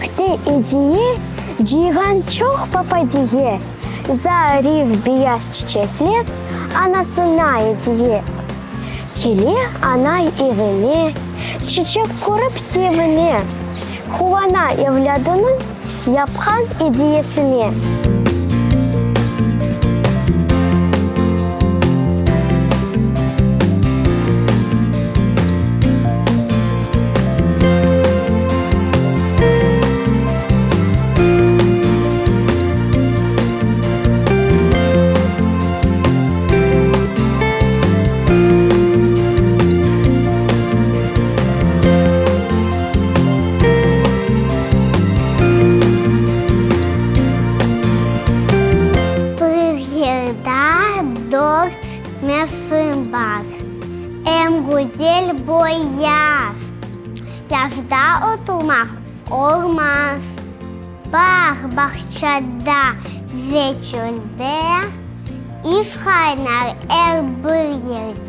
Çiçekte ediye cıyğan çoq papadiye, Zarif beyaz çiçekler anasına ediye. Kele anay evine, çiçek körip sevine, Quvana evlâdınıñ yapqan ediyesine. Bir yerde dört mevsim bar, Eñ güzel boyaz. Yazda oturmaq olmaz, Bağ, bağçada ve çölde, İş qaynar er bir yerde.